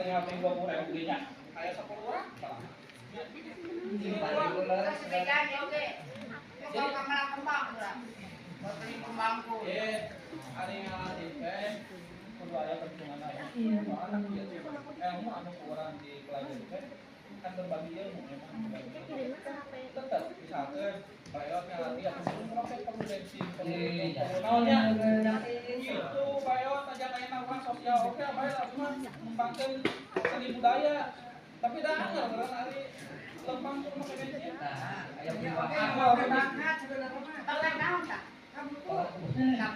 Lima 20.000 ge nya. Aya 10 urang salah. Eh, ari ngalatih teh kudu aya perhitungan aya. Soalna kieu ilmu anu ku urang dipelajari teh kan berbagi ilmu, memang berbagi ilmu. Tetep misalkan Pak ngalatih atuh urang teh perlu bensin, perlu perlu naon nya. Gitu, Pak Yot, aja kayak urang sosial oke, bae lah mah ngembangkeun seni budaya. Tapi dah anger karena ari lempang kudu make bensin.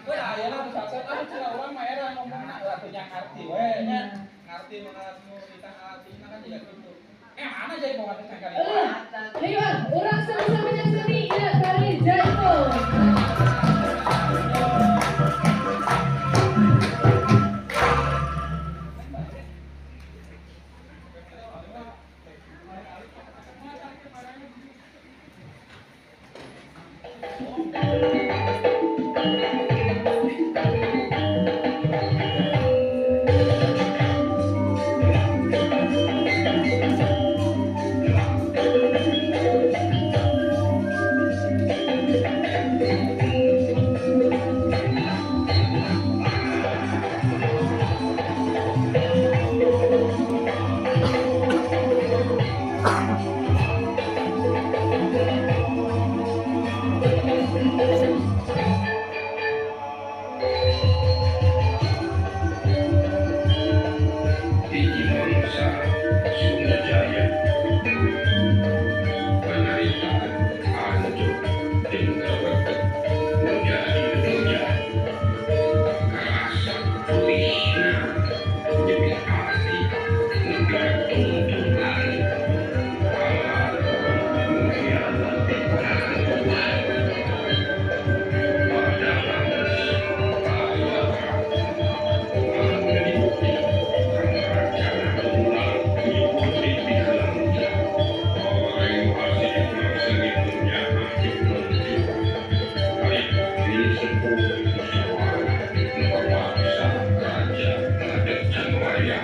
Weh, ayeuna misalkan ah cenah urang mah era ngomongna lah teu ngarti we nya. Ngarti nu kita ngalatihna kan jiga kitu. Eh, mana jaipongan teh kali. Ayo, ah, urang sama-sama seni ya tari jaipong. Hiji mangsa Sundajaya panaritaan anjuk jeung kawetep nu jadi doja karasa pulihna nyebit ati nepi ka tungtungan kalakon mengkhianati orang tua padahal aya anu jadi bukti rencana ulang nyukur di heula orang asih sengit nyaah jeung jiwa ari pinisepuh musyawarah nu kapaksa raja ngadeg can wayah.